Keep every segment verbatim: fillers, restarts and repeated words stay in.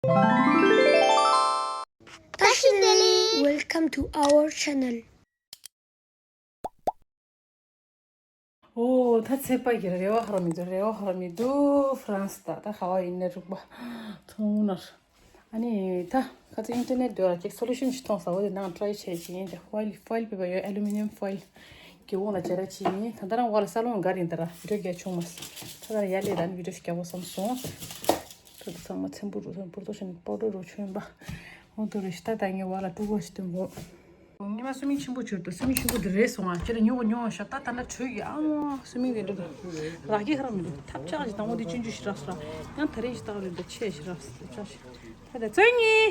བཀྲ་ཤིས་བདེ་ལེགས། Welcome to our channel. ཨོ། ད་ཚེ་པ་གི་རེ་བ་ཧ་ར་མི་འདུག་རེ་བ་ཧ་ར་མི་འདུག་ཧྥ་རན་སི་ད་ད་ཧ་ཝ་ཡིན་ནས་རུག་པ་ཐུང་ནར། ཨ་ནི་ད་ཁ་ཚ་ཨིན་ཊར་ནེཊ་འདོད་ལ་ཅིག་སོ་ལུ་ཤན་ཞིག་མཐོང་ས་འོ་དེ་ནང་ཊ་རའི་བྱས་ཅིག་ཡིན་ཀྱང་ཧྥོ་ཡིལ་ཧྥོ་ཡིལ་པེ་པ་ཡོད། ཨ་ལུ་མི་ནི་ཡམ་ཧྥོ་ཡིལ་གི་འོག་ལ་སྦྱར་ར་ཅིག་ཡིན། ད་ད་རང་བ་ལ་ས་ལོང་ག་རིང་ད་ར་བི་ཌིའོ་རྒྱག་བྱུང་མ་སོང་། ད་ད་ར་ཡར་ལས་ད་ནི་བི་ཌིའོ་ཞིག་རྒྱག་དགོས་བསམ་སོང་། ད་ད་ཚང་མ་ཚེམ་བུ་རུ་ཚེམ་བུ་རྡོ་ཤན་པའུ་ཌར་རུ་ཆུན་པ་འོ་དོ་རེ་ཤི་ད་ད་ངས་བ་ལ་ཀྲུ་གོ་ཞིག་སྟོན་གོ་ཉི་མ་སུ་མིང་ཆེན་པོ་བྱོས་ཏོ། སུ་མིང་ཆེན་པོ་འདི་རེད་སོང་ང་། ཁྱེད་ལ་ཉོ་གོ་ཉོ་ཤ་ད་ད་ལ་བྲོས་ཀྱི་ཨ་མ་སུ་མིང་རེད་འདུག་རག་གི་ཧ་ར་མི་འདུག་ཐབས་ཆག་ཅིག་དང་པོ་འདི་ཆུང་ཆུང་ཞིག་རག་སོང་ར། ཡང་ད་རིང་ཞིག་བཏགས་རེད་འདུག་ཆེ་ཞིག་རག་སོང་ཆག་ཞིག་ད་ད་བཙན་ཉི།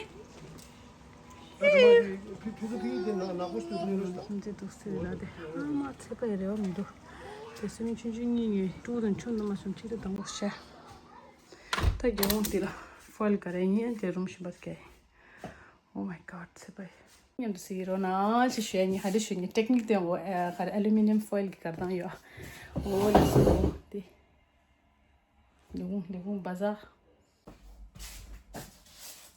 ཕི་ཕི་ཕི་དེ་ན་ནག་པོ་ཞིག་ཏུ་ཉོ་རོགས་ཞུ། ཁྱིམ་མཚེས་འདུག་ཟེར་ལ་དེ་ཨ་མ་ཚེ་པའི་རེ་བ་མི་འདུག་དེ་སུ་མིང་ཆུང་ཆུང་གཉིས་ངས་ཀྲུ་དང་ཆུ་འདི་མ་སོང་ཁྱེད་ད་དང་པོ་བཤད། ད་རྒྱལ་བོང་དེ་ལ་ཧྥོ་ཡིལ་ག་རེ་ཡིན་དེ་རུམ་བཞིན་པ་སྐད། Oh my god ཚེ་པའི། མཉམ་དུ་གཟིགས་རོགས་གནང་ཞེས་ཞུ་ཡ་ཉི་ཧ་དེ་ཞུ་ཉི་ཊེག་ནིག་དེ་འོ་ཨ་ག་རེ་ཨ་ལུ་མི་ནི་ཡམ་ཧྥོ་ཡིལ་གྱི་གར་སྟངས་ཡོད། འོ་ལགས་སོ་འོ་དེ། ལས་ཁུངས་ལས་ཁུངས་བ་ཟ།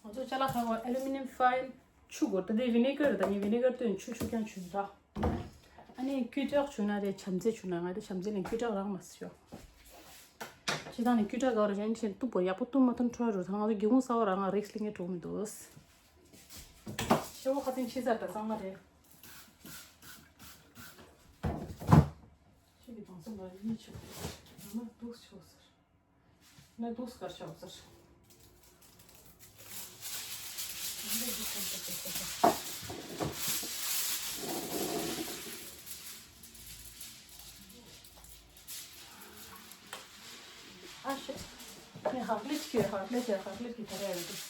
ང་ཚོ་ཅ་ལག་ཁག་གོ་ཨ་ལུ་མི་ནི་ཡམ་ཧྥོ་ཡིལ་ཆུ་གོ་ད་དེ་ཝི་ནེ་གར་ད་ཉི་ཝི་ནེ་གར་བཏོན་ཆུ་ཆུ་རྐྱང་ཆུ་འདྲ། ཨ་ནི་ཀུ་ཀྲག་བྱུང་ན་རེད་བྱམས་བརྩེ་བྱུང་ན་ང་དེ་བྱམས་བརྩེ་ནས་ཀུ་ཀྲག་རང་མ་ཟིན་ཤོག་ཅི་ད་ནི་ཀུ་ཀྲག་ག་རེ་ཞན་ཆེན་ཏུ་པོ་ཡག་པོ་ཏུ་མ་ཐོན་ཁྲོ་རུ་ད་ང་ཚོ་སྒེའུ་ཁུང་གསར་བ་རང་ང་རིགས་ལ་ངས་གྲོགས་མི་འདུག་ཤེ་བོ་ཁ་ཚིན་ཕྱི་སར་ད་གཙང་མ་རེད། ཁྱེད་ཀྱི་གདོང་སེམས་ལ་གཉིད་ཆེ་བོ་ཡོད་ན་སྡུག་ཆེ་བོ་ཟེར། ན་སྡུག་སྐར་ཆེ་བོ་ཟེར། ཨ་ཤེ། ངས་ཧག་ལེབ་ཀྱི་ཧག་ལེབ་ཀྱི་ཧག་ལེབ་ཀྱི་ད་རེད་འདུག་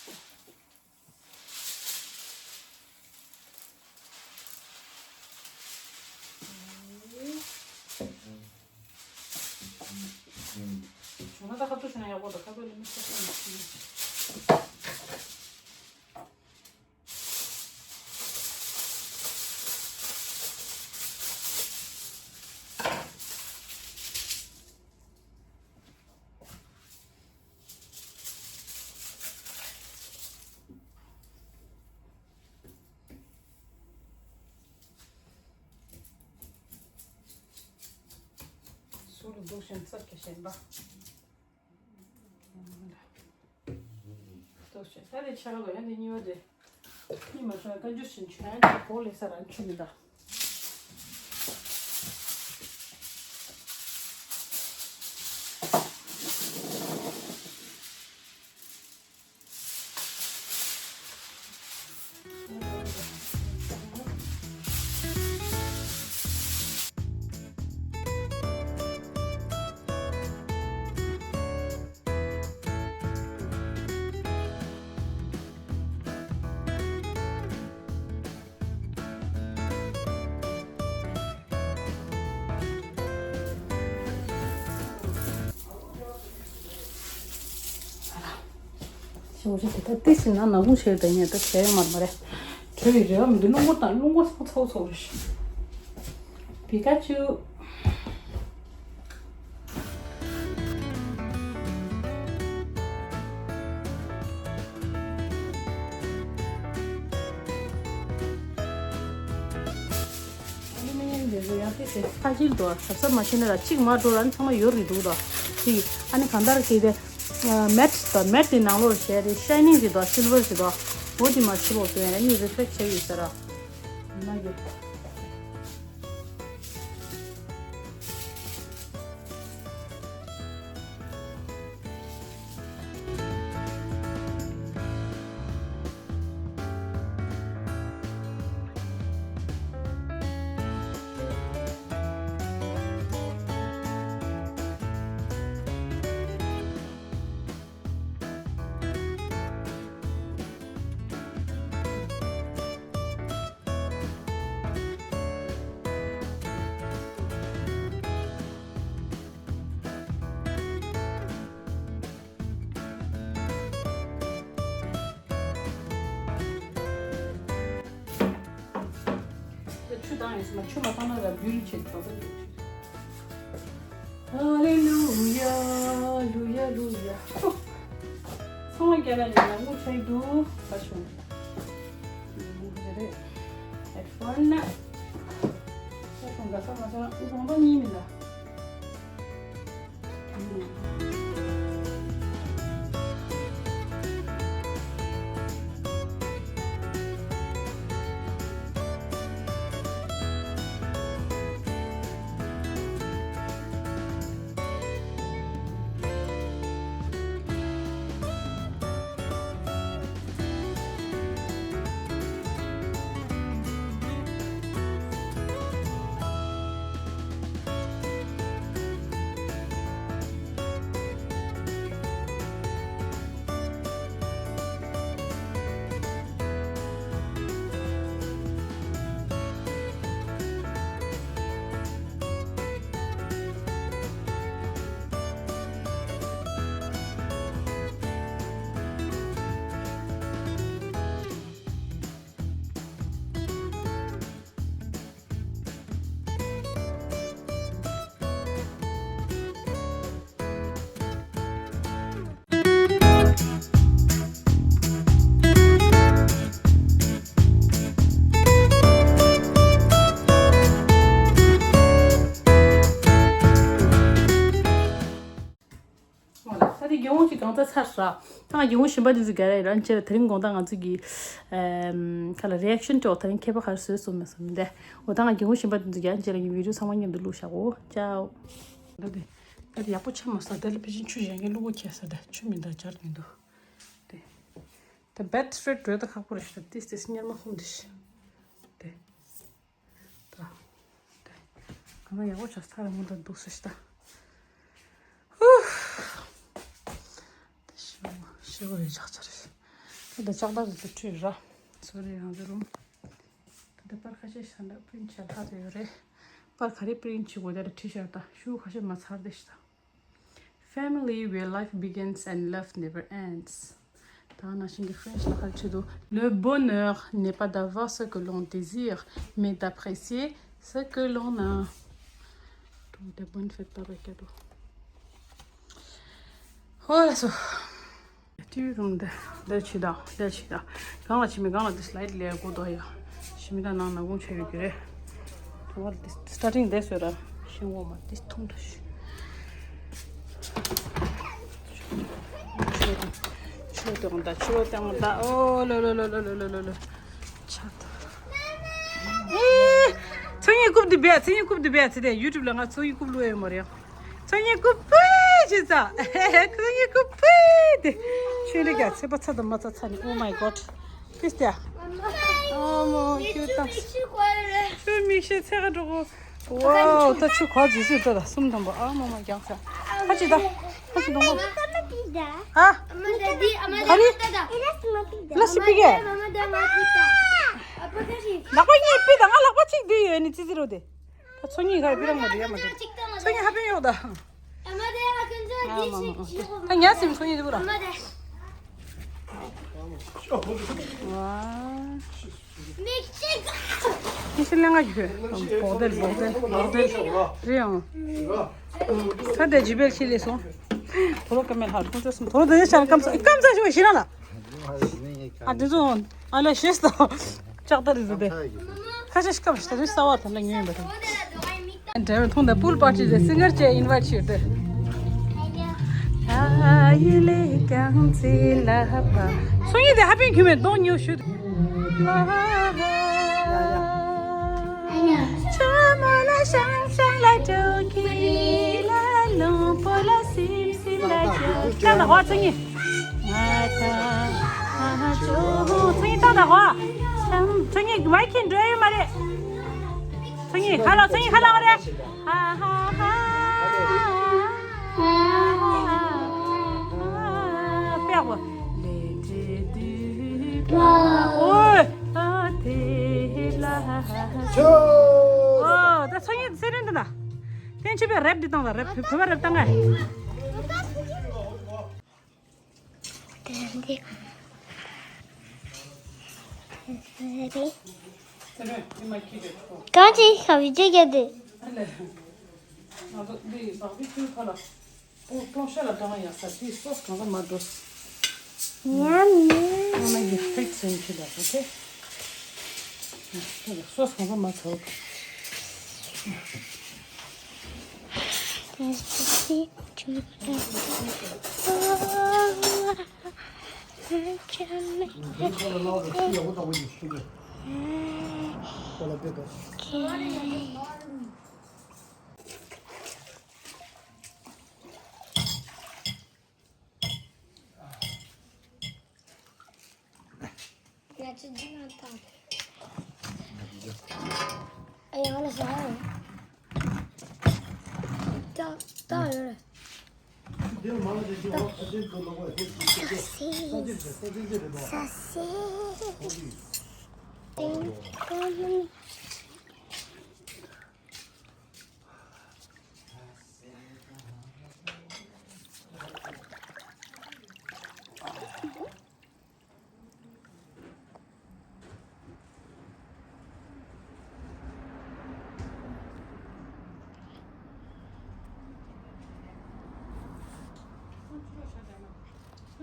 བྱུང་ན་ད་ཁ་ཐུག་བྱུང་ན་ཡག་པོ་འདུག་ཁ་ཐུག་ལས་མི་ཚེ་ཚེ་མི་ཚེ། སུ་ལ་འདུག་ཞེན་སར་གྱི་ཞེན་པ། འདུག་ཞེན་ས་དེ་ཆགས་ལོ་ཡང་དེ་གཉིས་པ་དེ། གཉིས་མ་ཤོར་བཀའ་འགྱུར་ཞིག་ཆོས་ཡང་གོ་ལེ་ས་རང་ཆུ་མི་འདྲ། ཞོགས་ཞོགས་དེ་ད་ཏི་སི་ན་ན་གུང་ཆེ་བའི་ཉེ་ད་ཆེ་མར་མ་རེད། བྲོས་པའི་རེ་བ་མི་འདུག་རླུང་པོ་དང་རླུང་པོ་སོང་ཚོགས་ཚོགས་རེད། པི་ཀ་ཅུ། ཨ་ལུ་མི་ནི་ཡམ་འདི་ཚོ་ཡང་ཏི་སི་ཁ་ཤིལ་དུ་གཟབ་གཟབ་མ་བྱས་ན་ལ་གཅིག་མ་འགྲོ་ར་ཚང་མ་ཡོད་རེད་འདུག་ད། དེ་ཨ་ནི་གང་ལྟར་གི་དེ་མེཊ་ད་མེཊ་དེ་ནང་ལོགས་བྱས་རེད་ཤའི་ནིང་ཞིག་དང་སིལ་ཝར་ཞིག་དང་འོ་དེ་མ་ཕྱི་ལོགས་དོན་ཨ་ནི་རི་ཕེལེག་བྱས་ཡོད་ས་ར། ཡིན་ན་ཡོད། ཆུ་བཏང་ཡིན་ཟེར་ན་ཆུ་མ་བཏང་ན་ལ་འབུལ་བྱེད་དོ། ཧ་ལེ་ལུ་ཡ། ལུ་ཡ་ལུ་ཡ། ཁོང་ལ་རྒྱ་ལ་ནས་ནང་ལུགས་ཆགས་འདུག་ཁ་བྱུང་། ཧེ་ཌི་ཕོན་ན། ཁ་བྱུང་ག་ས་མ་སོང་ན་ཨུ་གོང་པ་གཉིས་མི་འདའ། ད་དེ་རྒྱལ་བོ་ཅིག་གང་ཚ་ཚར་ས། ད་ང་རྒྱལ་བོ་གཞན་པ་དེ་ཚོ་རྒྱ་རེད་རང་ཅེར་དེ་རིང་དགོང་དག་ང་ཚོ་གི་ཨམ་ཁ་ལ་རི་ཨེག་ཤན་ཅོག་དེ་རིང་མཁས་པ་ག་རེ་བཟོས་སོང་མེད་སོང་མི་འདས། འོ་ད་ང་རྒྱལ་བོ་གཞན་པ་དེ་ཚོ་རྒྱ་ཅེར་ངའི་བི་ཌིའོ་ཚང་མ་མཉམ་དུ་བླུགས་བཞག་གོ་ཅའོ། ད་དེ་ད་དེ་ཡག་པོ་ཆགས་མ་སོང་། དེ་ལ་ཕལ་ཆེར་ཆུ་གཞན་གྱི་བླུགས་གོ་ཁྱད་ས་ད་ཆུ་མི་འདུག་སྦྱར་མི་འདུག་དེ་ད་བེད་སི་ཊི་རེད་འགྲོ་ད་ཁག་པོ་རེད་ཤག་ཏིས་ཏིས་གཉེར་མ་ཧུམ་དེ་ཤི་དེ། ད། ད། གང་ལ་ཡག་པོ་ཆགས་ས་ར་མོ་ད་འདུག་སེ་ཤི་ད། ཧུ། ད་ཤི་བོ་ཤི་བོ་རེ་ཆགས་ཆ་རེ། ད་ད་ལྕགས་རྟ་རེ་ད་ཁྲུས་ར། སོ་རེ་རང་ཚོ་རུམ། ད་ད་པར་ཁ་ཤས་ཤ་འདྲ་པི་རིན་ཊི་བྱ་ལྷག་ཏུ་ཡོད་རེད། པར་ག་རེ་པི་རིན་ཊི་བྱེད་དགོས་ད་ད་ཁྲི་ཤར་ད་ཤུ་ཁ་ཤས་མ་ཚར་དེ་ཤི་ད། Family where life begins and love never ends. ད་ནང་བཞིན་གྱི་ཕ་རན་ཆི་ལ་ཁ་ཆེ་དུ Le bonheur n'est pas d'avoir ce que l'on désire, mais d'apprécier ce que l'on a. ཏུ་དེ་བོན་ཕེབས་པ་བས་ཀྱ་དུ། ཧོ་ལ་སོ། ཏུ་རུམ་དེ་དེ་ཆི་ད་དེ་ཆི་ད། གང་ལ་ཆི་མི་གང་ལ་དེ་སི་ལའི་ཊི་ལེ་ཡར་གོ་དོ་ཡ། ཤི་མི་ད་ནང་ན་གུང་ཆེ་ཡོད་ཀྱི་རེད། ཐོ་བར་དེ་སི་ཊར་ཊིང་དེ་སོ་ར་ཤིང་འོ་མ་དེ་ཐུང་དུ་ཤི། ཆོས་དང་ཆོས་དང་ད་ཆོས་དང་ད་ཨོ་ལོ་ལོ། ཆ་ད། ཨེ། ཚོ་གཉིས་རྐུབ་དེ་བས་ཚོ་གཉིས་རྐུབ་དེ་བས་ཚེ་དེ་ཡུ་ཊུབ་ལ་ང་ཚོ་གཉིས་རྐུབ་ལོས་ཡོད་མ་རེད། ཚོ་གཉིས་རྐུབ་པོའི་ཆེ་ས། ཚོ་གཉིས་རྐུབ་པོའི་དེ། ཆོས་རིག་ཡ་ཚེ་པ་ཚ་དང་མ་ཚ་ཚ་ནི། Oh my God. ཕིས་ཏེ། ཨ་མོ་ཁྱོད་ད། ཁྱོད་མིག་ཤེལ་ཚད་ག་འགྲོ་གོ། ཝའོ་ད་ཆུ་ག་ཇི་སུས་ད་ད་གསུམ་དང་པོ་ཨ་མ་མ་རྒྱང་ས། ཧ་ཅི་ད། ཧ་ཅི་དང་པོ། ཨ། ག་རེ། ལ་སི་པི་གེ། ལག་པ་གཉིས་པི་ད་ང་ལག་པ་གཅིག་དུས་ཡོད་ནི་ཙི་ཙི་རོ་དེ། ཚོ་གཉིས་ཁ་པི་རང་མ་དེ་ཡ་མ་དེ། ཚོ་གཉིས་ཧ་པན་ཡོག་ད། ཨ་མ་དེ་ཡ་ཁན་ཚོ་དེ་ཆིག་ཆིག་ཧོ་མ། ཨ་ཉ་སིམ་ཚོ་གཉིས་དེ་བུ་ར། ཨ་མ་དེ། ཝ། མིག་ཤེལ་ལེན་ག་ཞུ། བོག་དལ་བོག་དལ་བོག་དལ་རེད་ཡང་། ད་དེ་ཇི་བེལ་ཤི་ལེ་སོང་། དོ་རོ་ཀ་མེ་ལ་ཧར་ཁོང་ཚོ་སོང་། དོ་རོ་དེ་ཤར་ཀམ་ས་ཀམ་ས་ཞུ་ཤི་ར་ལ། ཨ་དེ་ཚོ་ཨ་ལ་ཤེས་ཏོ། ལྕགས་རྟ་རེད་ཟེར་ཏེ། ཁ་ཤས་ཤིག་སྐབས་ཤིག་ད་དུས་གསར་བ་དང་ལ་ཉོས་ཡིན་པ་དང་། འདྲ་བའི་མཐོང་དང་པུལ་པར་ཊི་རེད། སིང་གར་བཅས་ཨིན་ཝའི་ཊི་བྱས་ཏེ། ཨ་ཡི་ལེ་རྐང་རྩེ་ལ་བབས། སོ་ཡི་དེ་ཧ་པན་ཁྱུ་མེད་གདོང་ཉོ་ཞུ། ཆ་མོ་ལ་ཤང་ཤང་ལ་འགྲོ་གི་ལ་ལུང་པོ་ལ་སིམ་སིམ་ལ་རྒྱག་ད་ལ་ཧོ་ཚ་ཉི། ང་ད་ཨ་ཅོ་ཚ་ཉི་ད་ད་ཧོ། ཚ་ཉི་མའི་ཁྱེན་འགྲོ་ཡོད་མ་རེད། ཚ་ཉི་ཁ་ལ་ཚ་ཉི་ཁ་ལ་བ་རེད། ཧ་ཧ་ཧ། པེག་པོ། ལེ་ཏེ་དུ་པ། ཨོའི། ཨ་ཏེ་ལ། ཨོ། ད་ཚ་ཉི་སེ་རེན་དུ་ན། ཏན་ཆི་པེ་རེབ་འདི་བཏང་ལ་རེབ་བོད་པ་རེབ་བཏང་ང་། གང་ཅི་ཁ་བི་ཅི་རྒྱབ་དེ། ང་ཚོ་འདི་བག་ཕེ་ཁྱུར་ཁ་ལ་པོ་པོ་ཤ་ལ་བཏང་ཡག་ས་དེའི་སོ་སི་གང་ལ་མ་འགྲོ། ཉམས་ཉམས། ཨ་མ་ཡི་ཕིག་སེན་ཆི་ལ་ཁོ་ཁེ། སོ་སོ་གང་ས་མ་ཚོགས། ང་ཚོ་རྒྱུ་མ་དང་། ཨེ་ཡང་ལ་ཟ་ར། ད་ད་ཡོད་རེད། ད་སེ་ས་སེ།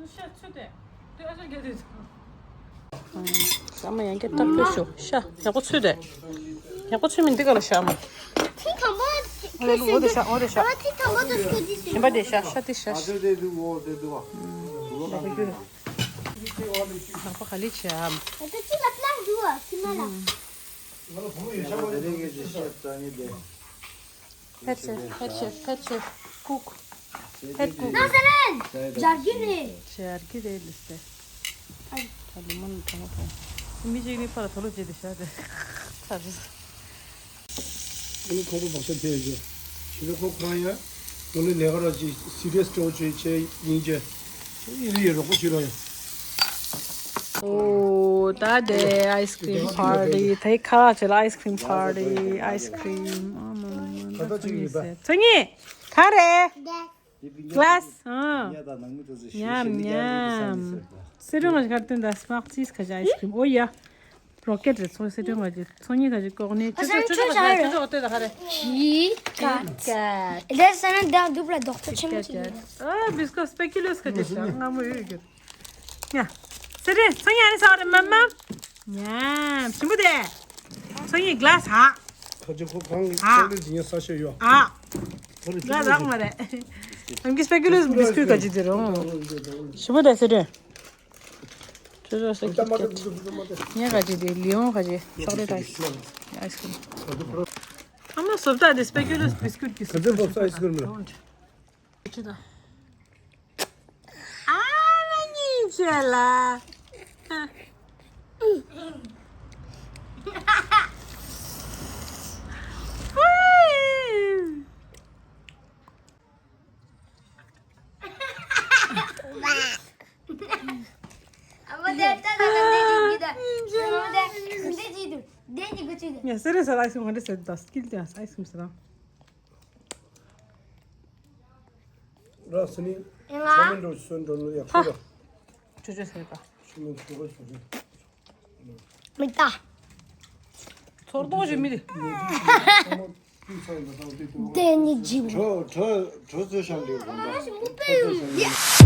ཤ་ཚུད་དེ། དེ་ཨ་ཅག་རྒྱ་དེ་ཚོ། ཟ་མ་ཡང་བསྐྱར་བཏབ་སྐྱོར་ཞུ། ཤ་ཡག་པོ་ཚུད་དེ། ཡག་པོ་ཚུད་མིན་འདི་ག་ལ་ཤ་མ། ཐིག་དང་པོ་འོ་དེ་ཤ། འོ་དེ་ཤ། ཨ་ཐིག་དང་པོ་དེ་ཚོ་འདི་ཞིག་གཞན་པ་དེ་ཤ། ཤ་དེ་ཤ། ཨ་དེ་དེ་འདུག་འོ་དེ་འདུག་ཨ། འདུག་ལ་ཡག་པོ་ཡོད། ལག་པ་ག་ལེ་བྱེད་ཨམ། ཨ་ད་ཅི་ལ་པླ་འདུག་ཨ་ཁྱི་མ་ལ། ང་ལ་བུ་མོ་ཡོད་ཤག་པ་དེ་རེད་ངས་ཅི་བཤད་རྩ་ཉེ་དེ། ཕལ་ཆེར་ཕལ་ཆེར་ཕལ་ཆེར་ཀུག་ཕལ་ཀུག་ན་ས་ལན། སྦྱར་གྱི་རེད། སྦྱར་གྱི་རེད་ལེ་སྟེ། ཨ་ད་ལི་མོན་གྲོ་མོ་ཐོང་། མི་གཅིག་ནི་ཕར་དོ་ལོ་བྱེད་དེ་ཤ་དེ། ཚར་རེད། ཨ་ནི་ཁོ་ཁོ་བག་ཆགས་ཕེ་རྒྱུ། ཞི་ལི་ཁོ་ཁོ་རང་ཡ། དོ་ལི་ལས་ཀ་ར་ཅི་སི་རི་ཡས་སྤྲོ་བྱེད་བྱེད་ཡིན་རྒྱུ། ཨི་རི་ཡ་རོགས་པོ་བྱེད་རོགས་ཡ། ཨོ་ད་དེ་ཨའི་སི་ཀྲིམ་པར་ཊི། ད་ཁ་ལག་བྱེད་ལ་ཨའི་སི་ཀྲིམ་པར་ཊི། ཨའི་སི་ཀྲིམ། ཨ་མ་མ་མ། ད་ཚོ་གཉིས་ཚོ་གཉིས་ག་རེ། གླ་སི། ཨ། ཉམས་ཉམས། སི་རུ་ང་གར་ཏུན་ད་སི་མག་ཅིས་ཁ་ཅིག་ཨའི་སི་ཀྲིམ། ཨོ་ཡ། རོ་ཀེད་རེད། ཚོ་སི་ཀྲིམ་ག་ཅིག་ཚོ་གཉིས་ག་ཅིག་ཀོག་ནི་ཆོ་ཆོ་ཆོ་ཆོ་ཆོ་ཆོ་ལྟོས་ད་ག་རེ། ཀི་ཀེ་ཊི། ལེ་སན་ན་ད་འདུག་པ་ལ་རྡོག་ཐོ་ཆེན་མོ་ཞིག་ཡོད། ཨ་བི་སི་ཀོ་སི་པེ་ཀུ་ལར་སི་ག་ཅིག་ཤ་ང་མོ་ཡོད་གི། ཡ། སི་རུ་ཚོ་གཉིས་ཨ་ནི་ཟ་བ་རེད་མ་མ། ཉམས་ཞིམ་པོ་དེ། ཚོ་གཉིས་གླ་ཟ། ཁ་ཅིག་ཁོ་གང་གི་ཨ་ཚོགས་ལས་ཇི་ཉེ་ས་ཤོད་ཡོད། ཨ། ཁོ་ལས་ང་རང་མ་རེད། ཨམ་གི་སི་པེ་ཀུ་ལར་སི་བི་སི་ཀུ་ཊི་ག་ཅིག་དེ་རུང་། ཞིམ་པོ་དེ་སི་རུ། ཅོ་ཅོ་སི་ཀིཊ་ཀེཊ། ངས་ག་ཅིག་དེ་ལི་ཡོང་ག་ཅིག་ཅོག་ལེཊ་ཨའི་སི་ཨའི་སི་ཀྲིམ། ཨ་མ་སོབ་ད་དེ་སི་པེ་ཀུ་ལར་སི་བི་སི་ཀུ་ཊི་གི་ག་ཚོད་པོ་ས་ཨའི་སི་ཀྲིམ་རེད། ཅི་ད། ཨ་མ་གཉིས་བྱས་ལ། ཨ་མ་དེ་ལྟ་ད་ག་འདི་ཅིག་འདི་ད། ཨ་མ་དེ་འདི་ཅིག་འདུག་འདི་ཅིག་གུ་ཅིག་འདུག་ངས་སི་རུ་ཟ་ལ་ཨའི་སི་ཀྲིམ་ག་འདྲ་ཟེར་ད་སི་ཀིཊ་ཀེཊ་ཨའི་སི་ཀྲིམ་ཟེར་ད། ར་སི་ནི། ཨེ་མ། ཚོ་མི་འགྲོ་སོན་འགྲོ་ནི་ཡག་ཤོས་ར། ཅོ་ཅོ་ཟེར་ད། ཚོ་མི་འགྲོ་སོན་འགྲོ། མི་ལྟ། ཚོར་རྟོག་ཞིག་མི་རེད། དེ་ནི་ཇི་མོ། གྲོ་གྲོ་གྲོ་ཚོས་ཤང་འདྲི་དགོངས་པ།